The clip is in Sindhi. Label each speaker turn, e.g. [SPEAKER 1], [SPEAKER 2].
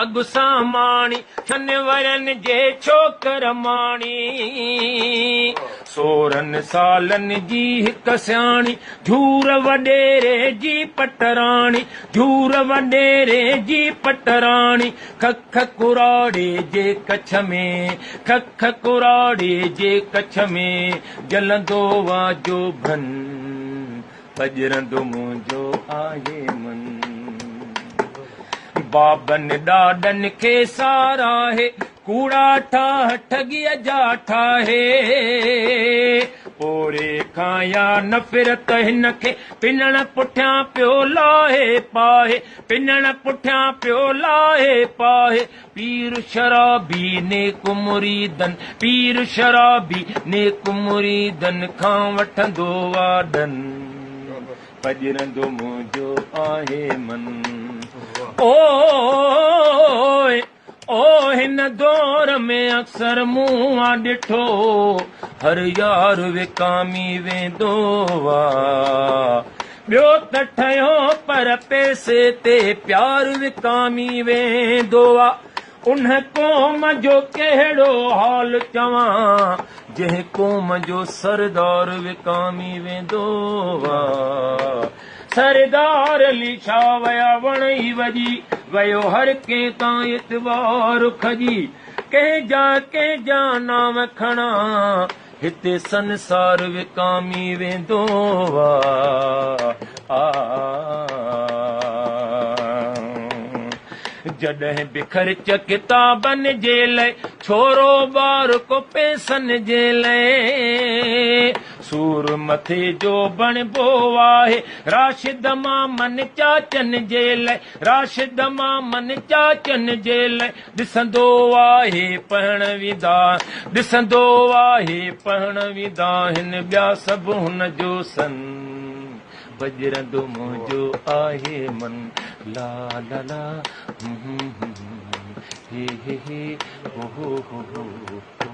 [SPEAKER 1] اڳ ساماڻي، ڇهن ورهين جي ڇوڪر ماڻي. سورهن سالن جي هڪ سياڻي، جھور وڏيري جي پٽراڻي، جھور وڏيري جي پٽراڻي، کک ڪراڙي جي ڪڇ ۾، کک ڪراڙي جي ڪڇ ۾، جلندو آ جوڀن، پڄرندو منهنجو آهي من. بابن ڏاڏن کي ساراهي، ڪوڙا ٺاهه ٺڳيء جا ٺاهي. پوري کان يا نفرت هن کي، پنڻ پٺيان پيو لاهي پاهي، پنڻ پٺيان پيو لاهي پاهي. پير شرابي نيڪ مريدن، پير شرابي نيڪ مريدن کان وٺندو آ ڏن، پڄرندو منهنجو آهي من. اوء او هن دور ۾ اڪثر مون آ ڏٺو، هر يار وڪامي ويندو آ. ٻيو ته ٺهيو پر پئسي تي پيار وڪامي ويندو آ. ان قوم جو ڪهڙو حال چوان، جنهن قوم جو سردار وڪامي ويندو آ. سردار علي شاهه ويا وڻ ئي وڄي ويو هر ڪنهن تان اعتبار کڄي ڪنهن جا ڪنهن جا نانء کڻان هتي سنسار وڪامي ويندو آ. جڏهن به خرچ ڪتابن جي لئه ڇورو ٻار ڪو پئسن جي لئه سور مٿي جو بڻبو آهي راشد مامن چاچن جي لئه راشد مامن چاچن جي لئه ڏسندو آهي پهڻ ويندا ڏسندو آهي پهڻ ويندا هن ٻيا سڀ هن جو سن بجرندو منهنجو آهي من لا لا لا هي هي هي هو هو هو هو.